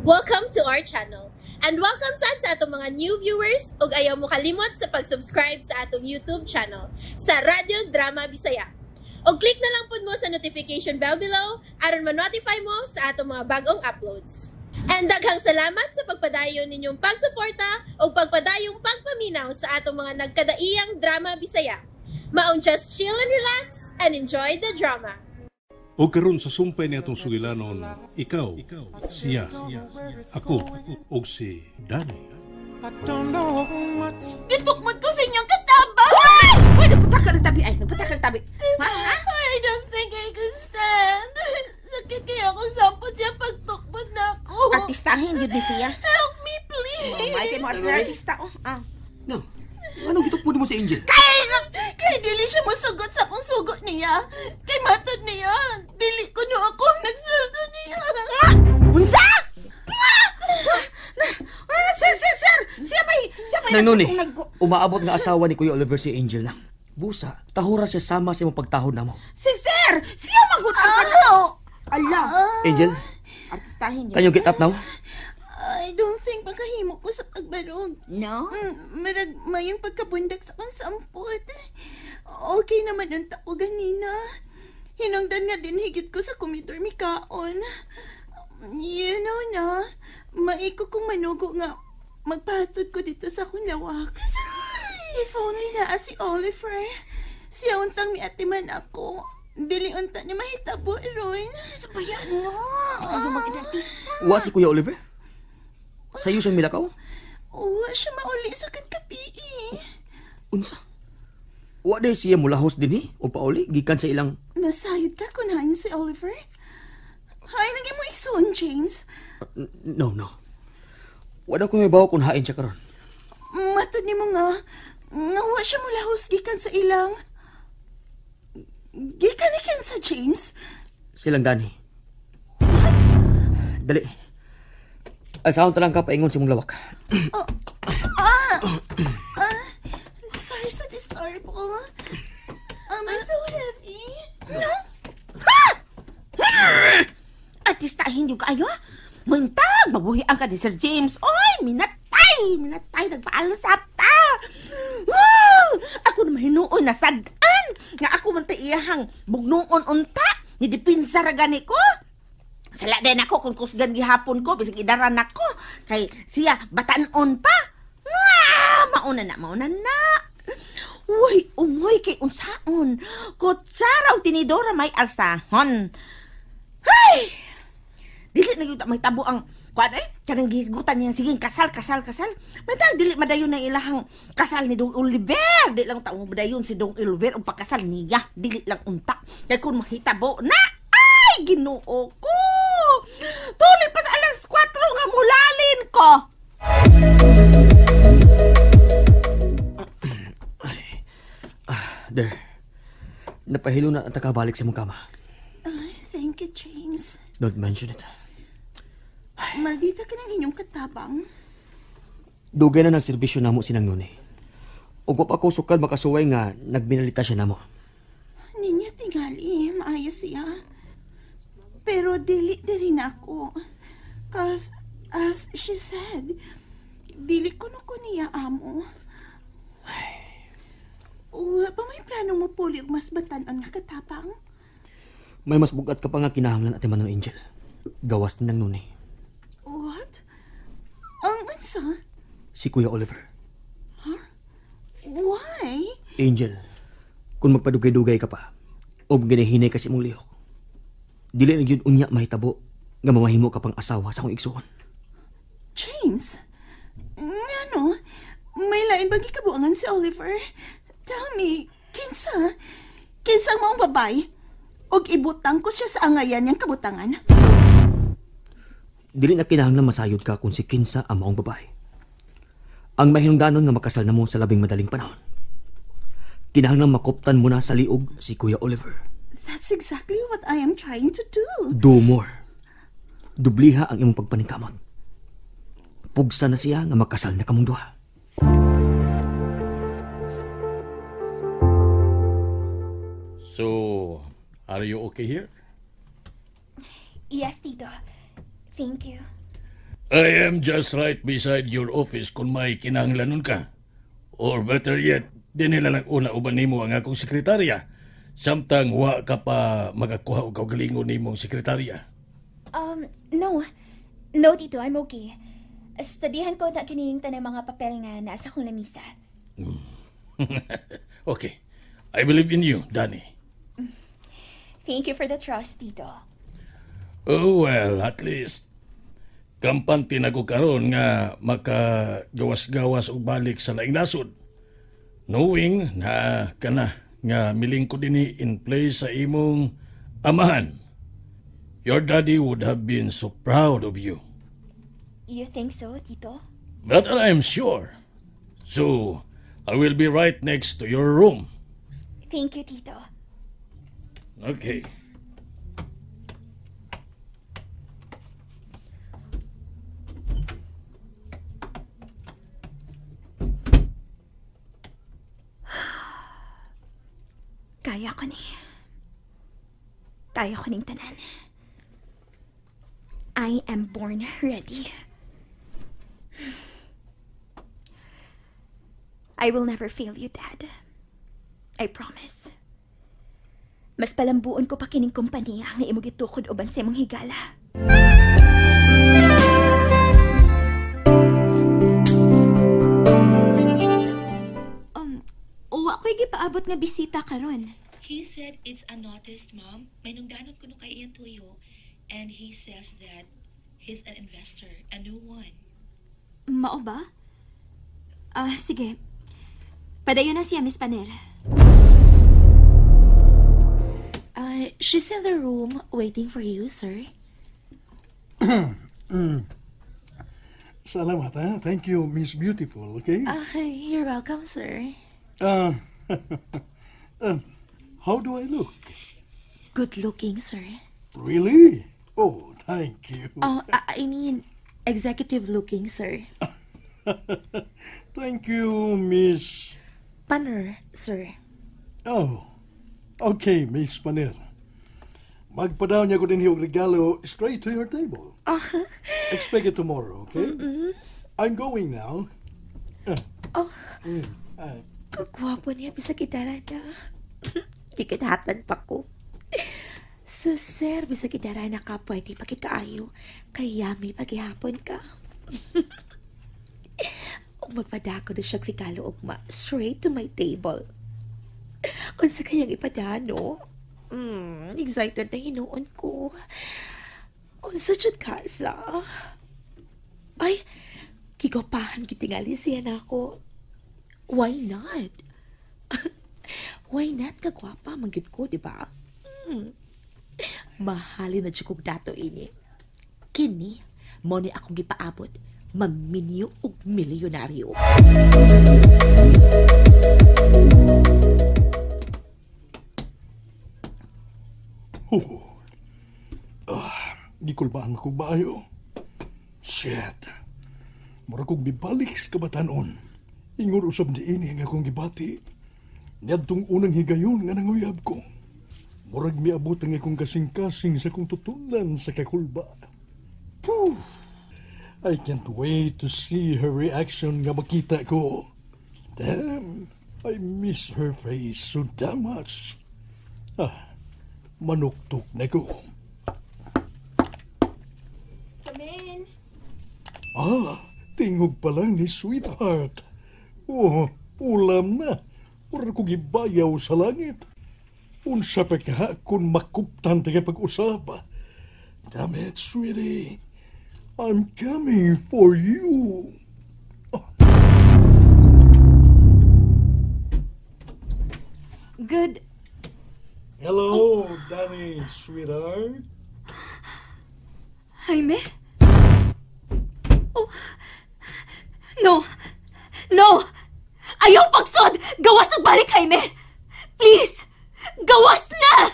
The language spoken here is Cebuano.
Welcome to our channel. And welcome sad sa atong mga new viewers ug ayaw mo kalimot sa pag-subscribe sa atong YouTube channel sa Radyo Drama Bisaya. Og click na lang pud mo sa notification bell below aron ma-notify mo sa atong mga bagong uploads. And daghang salamat sa pagpadayon ninyong pagsuporta ug pagpadayong pagpaminaw sa atong mga nagkadaiyang drama Bisaya. Maong just chill and relax and enjoy the drama. O karon sa sumpay ni atong sugilanon, ikaw, siya, ako, og si Danny. Gitukmod ko sa inyong katabang! Uy! Uy, nagpunta ka ng tabi ay. Nagpunta ka ng tabi. Ha? Ha? I don't think I could stand. Sakit kaya ako sampot siya pagtukmod na ako. Artistahin yun ni siya. Help me, please. Oh, may kay mo artista oh. Ah. No. Anong gitukmod mo si Angel? Kay dili siya mosugot sa akong sugot niya. Kay matod niya, dili ko no ako ang nagsweldo niya. Ah! Unsa? Ah! Ah, sir, sir, sir. Siya may Nang nuni, nag- umaabot nga asawa ni Kuya Oliver si Angel na. Busa, tahura siya sama sa imong pagtahod namo. Si sir, siya manghud ang ano. Ala, Angel, artistahin yun. can you get up now? I don't think makahimo ko sa pagbarog. No? Marag mayong pagkabundak sa akong sampot. Okay naman ang tako ganina. Hinungdan nga din higit ko sa komidor mikaon. You know na, maiko kong manugo nga magpahatod ko dito sa akong lawak. If only naa si Oliver. Siya untang miatiman ako. Dili unta ni mahitabo ron. Sabayan no. Ayaw mag-artista. Wa si Kuya Oliver? Sayo siyang milakaw? Wa siya mauli sa kapi eh. Unsa? Wa day siya mulahos dinhi o pauli gikan sa ilang Nasayod ka kung hain si Oliver? Hay, naging mo isuon, James. No, no. Wa daw ko may bawo kung hain siya karon. Matod ni mo nga wa siya mulahos gikan sa ilang. Gikan ni sa James. Silang Danny. Dali. Alsahon ta lang ka paingon sa imong lawak. Sorry sa disturbo. Am I so heavy? No? Artistahin yung kaayo. Muntag, mabuhi ang ka ni Sir James. Oy, minatay! Minatay, nagpaalsa pa! Woo! Ako na mahinuon na sad-an! Nga ako man ta iyahang bugnuon unta. Ni dipinsa ra gani ko. Sala din ako kung kusgan gihapon ko, bisag idaran ako. Kay siya, batanon pa. Wah! Mauna na, mauna na. Uy, umoy kay unsaon. Kutsara o tinidora may alsahon. Hay! Dili na gyud may tabo ang kuan eh kanang gihisgutan niya sige kasal kasal kasal. Matag dili madayon na ilahang kasal ni Dong Oliver. Di lang ta madayon si Dong Oliver og pagkasal niya. Dili lang unta. Kay kun mahitabo na ay Ginoo ko. Tuloy pa sa alas 4 nga mulalin ko. There. Napahilo na at nakabalik sa imong kama. Ay, thank you, James. Don't mention it. Maldita ka ng inyong katabang. Dugay na nagserbisyo namo sinang nuni. Ug wa pa ko sukad makasuway nga nagminalita siya namo. Ninya tingali, maayos siya. Pero dili diri na ako. Cause, as she said, dili ko na ko niya amo. Wa pa may plano mo puli og mas batan-on nga katapang? May mas bugat ka pa nga kinahanglan ate Manong Angel. Gawas ni nang nuni. What? Ang unsa? Si Kuya Oliver. Why? Angel, kung magpadugay-dugay ka pa, o ginahinay ka sa imong lihok, dili na gyud unya mahitabo nga mamahimo ka pang asawa sa akong igsuon. James, ngano? May lain bang gikabuangan si Oliver? Tell me, kinsa? Kinsa ang maong babay? Og ibutang ko siya sa angayan niyang kabutangan. Dili na kinahanglan masayod ka kung si kinsa ang maong babae. Ang mahinungdanon nga makasal na mo sa labing madaling panahon. Kinahanglan makuptan mo na sa liog si Kuya Oliver. That's exactly what I am trying to do. Do more. Dubliha ang imong pagpaningkamot. Pugsa na siya nga makasal na kamong duha. So, are you okay here? Yes, Tito. Thank you. I am just right beside your office kung may kinahanglanon ka. Or better yet, dinhi na lang una uban nimo ang akong sekretarya. Samtang wa ka pa magakuha og kaugalingon nimong sekretarya. No. No, Tito, I'm okay. Studyhan ko na kining tanang mga papel nga nasa akong lamisa. Okay. I believe in you, Danny. Thank you for the trust, Tito. Oh, well, at least kampante na ko karon nga makagawas-gawas og balik sa laing nasod. Knowing na kana nga milingkod dinhi in place sa imong amahan. Your daddy would have been so proud of you. You think so, Tito? That I am sure. So, I will be right next to your room. Thank you, Tito. Okay. Kaya ko ni. Kaya ko ning tanan. I am born ready. I will never fail you, Dad. I promise. Mas palambuon ko pa kining kompanya nga imong gitukod uban sa imong higala. Wa ko'y gipaabot nga bisita karon. He said it's a notice, Ma'am. May nungdanon kuno kay iyang tuyo. And he says that he's an investor, a new one. Mao ba? Sige. Padayon na siya, Miss Paner. She's in the room waiting for you, sir. Salamat, ha? Thank you, Miss Beautiful, okay? You're welcome, sir. How do I look? Good looking, sir. Really? Oh, thank you. Oh, I mean, executive looking, sir. Thank you, Miss... Paner, sir. Oh, okay, Miss Paner. Magpadaw niya ko din yung regalo straight to your table. Expect it tomorrow, okay? Mm-mm. I'm going now. Oh. Kagwapo niya, bisag idara na. Gikadhatan pa ko. So, sir, bisag idara na ka, pwede pagkikaayo. Kaya may paghihapon ka. Ug magpadako na siya regalo ugma straight to my table. Kung sa kanyang ipadano, excited na hinuon ko. Unsa jud ka sa? Ay, gigopahan gitingali siya na ako. Why not? Why not? Kagwapa, manggit ko, di ba? Mahalin na jud kog dato ini. Kini, mo ni akong gipaabot, maminyo og milyonaryo. Oh. Gikulbaan ko baayo. Shit. Mura kog mibalik sa kabatanon. Ingon usab ni ini nga akong gibati. Niadtong unang higayon nga nanguyab ko. Murag miabot ang akong kasing-kasing sa akong tutulan sa kakulba. Puh! I can't wait to see her reaction nga makita ko. Damn! I miss her face so damn much. Manuktok na ko. Come in. Tingog pa lang ni sweetheart. Oh, ulam na. Mura kong ibayaw sa langit. Unsa pa ka kung makuptan tayo pag-usap. Damn it, sweetie. I'm coming for you. Oh. Good. Hello, oh. Danny, sweetheart. Jaime? Oh. No. No. Ayaw pagsod! Gawas og balik, Jaime! Please! Gawas na!